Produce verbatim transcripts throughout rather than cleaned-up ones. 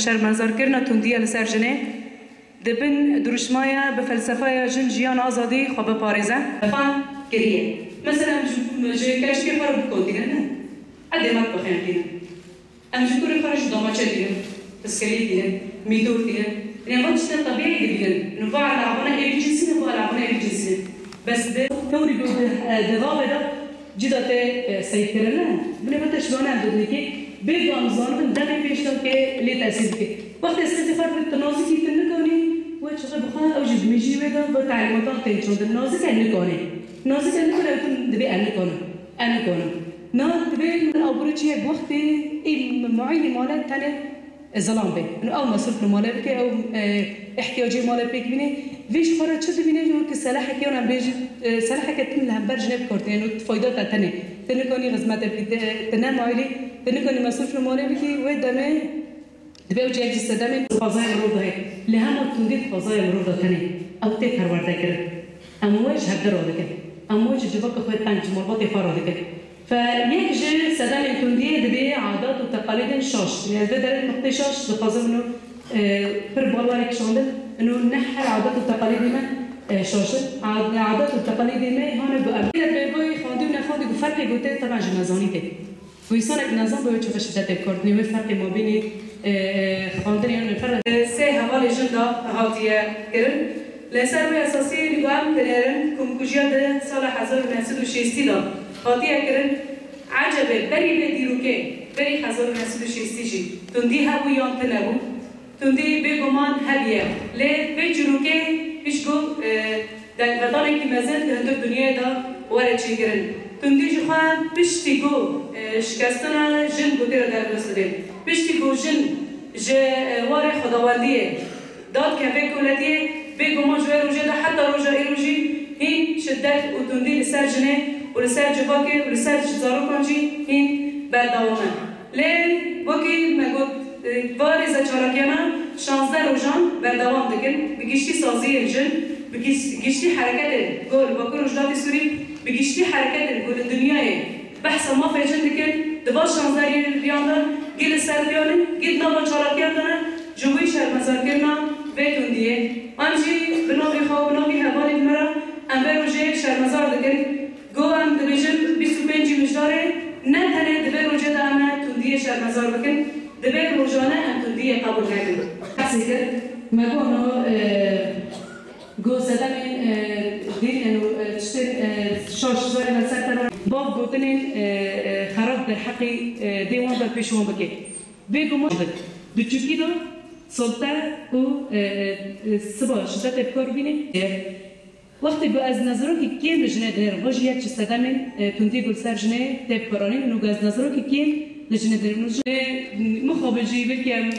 Şermezarkirina tundiya li ser jinê di bin dirûşmaya bi felsefeya jin, jiyan, azadî xwe biparêze. Xwe kiriye. Mesela em ji, ji keçikê xwe re bikotînin, ne? Edê me bixenkînin. Em ji kurê xwe re jî damaçe dînin, piskelî dînin, mîdor dînin. Ine van tiştên tebîî dibînin. Ino va elavana êvî cinsî ne, va elavana êvî cinsî ne. Bes di tewrî ku di, e, di vavê de cî de tê, e, seyîdkirin ne. Binê me te şibane em didin kî bêguman zanibin demên pêş de kê lê tesîr dike. Wextê seyîdê xwe tu nazikî tu nikanî we çaxê bixwe ew jî dimîjî wê de bi talîmatan tên çandin. Nazik e nikanî. Nazik e nikanî ew tu dibê e nikanî. Em nikarin. Na divê min abûre çi ye, wextê ê muayînê male tenê zilam bê. Ino ew mesrûf li male bike, ew, e, ihtiyacê male pêk bîne. Vê ji xwe re çi dibîne, wekî selahekî yan em bêjin, e, selaheke tim li hember jinê bi kar tîne, ino tu fayda te tenê. Tu nikanî xizmetê bikî, tu, tu ne muayîlî, tu nikanî mesrûf li male bikî, wê demê Divê ew cihek ji sedemên xwezaya mirov de heye. Li hema tundî di xwezaya mirov de tenê. Ew tê perwerdekirin. Em we ji hevdî radikin. Em we ji civaka xwe teng, ji malbatê xwe radikin. Fe yek ji sedemên tundiyê divê adat û teqalîdên şaş. Li vê derê nuqtê şaş dixwazim ino, e, pir bal were kişandin. Ino ne her adat û teqalîdê me, e, şaş in. Ad-, adat û teqalîdê me hane bi em. Lê bi boyê xwendî û nexwendî ku ferqê ku tê, teben ji nezanî tê. Ku însanek nezan be wê çaxê şidetê bi kar tîne, wê ferqê mabênê, e, e, xwendinê yan ferq. Sê hevalê jin de hatiye kirin. Li ser wê esasî, em dinêrin ku kujiya di sala hezar û neh sed û şêstî de hatiye kirin. Ecebe berî vê dîrokê, berî hezar û neh sed û şêstî jî tundî hebû yan tune bû? Tundî bêguman hebiye. Lê vê çîrokê hişk û, e, dengvedanekî mezin di hundir dinyayê de were çêkirin. Tundî jixwe piştî ku, e, şikestina jin ku tê re derbas dibe, piştî ku jin ji, e, warê xwedawendiyê dike vê koletiyê, bêguman ji wê rojê de heta roja îro jî hîn şidet û tundî li ser jinê û li ser civakê û li ser zarokan jî hîn berdewam e. Lê wekî me got, e, va rêze çalakiyana şazdeh rojan berdewam dikin, bi giştî saziyên jin, bi giş-, giştî hereketên ku li Bakur Rojhilatê Sûrî, bi giştî hereketên ku li dinyayê behsa mafê jin dikin, di van şazdeh riyan de gê li ser piyan in, gê di nava çalakiyan de ne, ji bo şermezarkirina vê tundiyê. Em jî bi navê xwe û bi navê hevalên me re em vê rojê şermezar dikin. Go em dibêjin bîst û pêncî Mijdarê, ne tenê di vê rojê de em ê tundiyê şermezar bikin, divê rojane em tundiyê qebûl nekin. Behsê kir, me got, e, go sedemên, e, dîn û, e, tiştên, e, şaş zarê me ser te re. Bav gotinên, e, e, xerab derheqî, e, dê wan de pêş wan bike. Bêguman di çûkî de solte û, e, e, siba şidetê bi kar bîne. Wextê ku ez nezirokî kêm li jinê dinêrim, rojî yek ji sedemên, e, tundî ku li ser jinê tê bikaranîn, û ku ez nezirokî kêm li jinê dinêrim, û jinê mixabin jî belkî em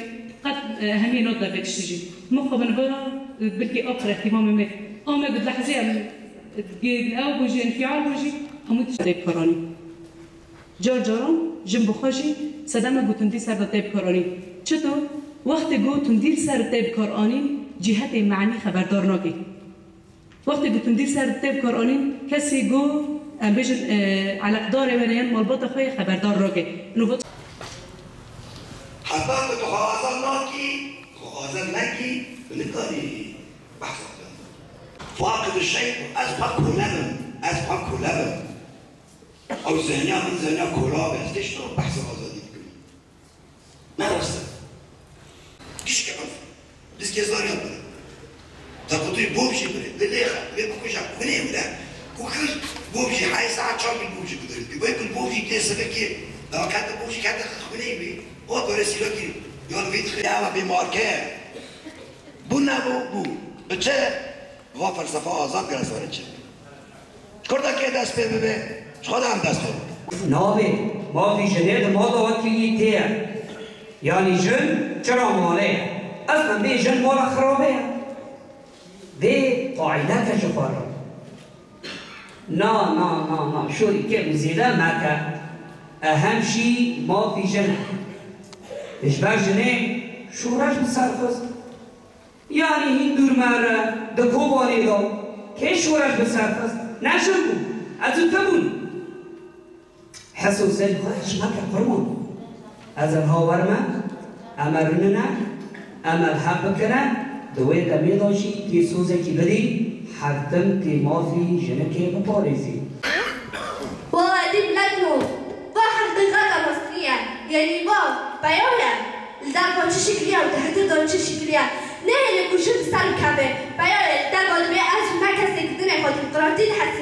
qet, e, ehemiyê nadine vê tiştî jî. Mixabin vira, e, belkî aqil îhtîmamê me. Ama ku di lehzê em, e, ew bû jî, înfial bû jî, hemû tişt tê bikaranîn. Car caran jin bi xwe jî sedema ku tundî ser de tê bikaranîn. Çito? Wextê ku tundî li ser tê bikaranîn, cîhetê menî xeberdar nake. Wextê ku tundî ser tê bikaranîn, kesê ku, em bêjin, e, eleqdarê we ne yan malbata xwe yê xeberdar nake. Ino va Heta ku tu xwe azad nakî, xwe azad nekî, tu nikarî behsa xwe. Faqid û şey, ez xwe kole bim, ez xwe kole bim. Ew zehniya min zehniya kola be, ez tê ji te re behsa azadî dikim. Ne rast e. Gişke ev. Biz gezar yapmadık. Takutuyu bov jî bire. Dilê xwe, vê bikuje, xwinê bire. Ku xir bov jî, hey saet çar bin bov jî bidirin. Ki vê kul bov jî tê sebekê, da kete bov jî kete xwinê bî. O gore sîrokî, yan vê dixire. Ya bê marke. Bu ne bu, bu. Bi çi? Va felsefa azad gere sare çi? Ji kurdekê dest pê bibe, ji xwe de em dest pê bibe. Navê mafî jinê di mala wekî yî tê ye. Yanî jin çira malê ye? Eslên vê jin mala xirabê ye. Vê qaîdeke ji xwe re. Na, na, na, na, şorî kêm û zêde meke. Ehem jî mafî jin e. Ji ber jinê şoreş bi ser xist. Yanî hîn dûr mere, di Kobanê de kê şoreş bi ser xist? Ne jin bû, ez û tu bûn. Hes û sêl xwe hiş meke qurban. Ez ê ha werme, em ê rûnine, Em ev heb bikine, di wê demê de jî tê sozekî bidî, her tim tê mafî jinikê biparêzî. Wala dî millet no, va heqîqeta mastiniye, yanî va peya ye. Li derva çi şikilî ye û di hitir de çi şikilî ye? Nehêle ku jin bi ser bikeve. Peya ye, li derva divê ez û me kesê ku dinê xwe demokratî dihesibî.